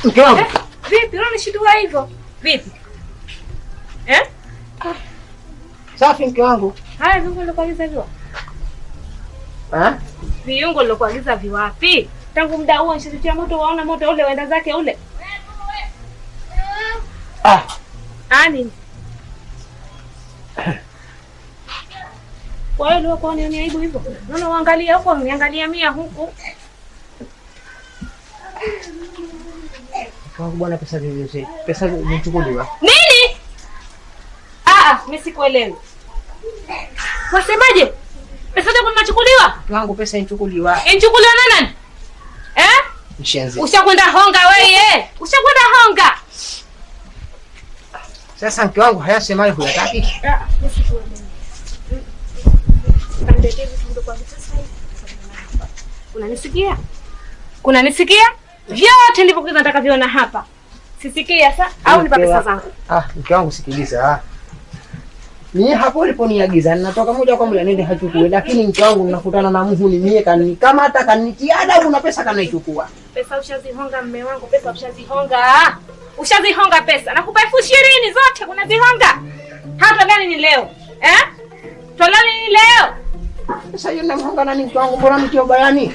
Mke wangu. Eh? Vipi? Unanishtua hivyo? Vipi? Eh? Safi mke wangu. Haya, viungo nilikuagiza viwa. Eh? Viungo nilikuagiza viwapi? Tangu muda huo nishachochea moto, waona moto ule waenda zake ule. Ah. Ah, nini? Kwa hiyo leo kwa nini aibu hivyo? Naona uangalia huko, uniangalia mia huku. Mke wangu bwana, pesa zilizo pesa zilichukuliwa. Nini? Ah ah, mimi sikuelewi. Wasemaje? Pesa zangu zinachukuliwa? Mke wangu pesa inchukuliwa. Inchukuliwa na nani? Eh? Mshenzi. Ushakwenda honga wewe. Ushakwenda honga. Sasa mke wangu hayasemayo huyataki. Ah, mimi sikuelewi. Kaniletee vitu nilivyokuagiza sasa hivi. Unanisikia? Unanisikia? Vyote nilivyokuwa nataka viona hapa. Sisikia sasa au nipa pesa zangu? Ah, mke wangu sikiliza. Ah. Mie hapo uliponiagiza ninatoka moja kwa moja nende hachukue, lakini mke wangu nakutana na muhuni mie kani kama hata kanitia adabu na pesa kanaichukua. Pesa ushazihonga mme wangu, pesa ushazihonga. Ushazihonga pesa. Nakupa 20,000 zote unazihonga. Hata gani ni leo? Eh? Tolani ni leo. Sasa hiyo namhonga nani mke wangu, mbona mtio bayani?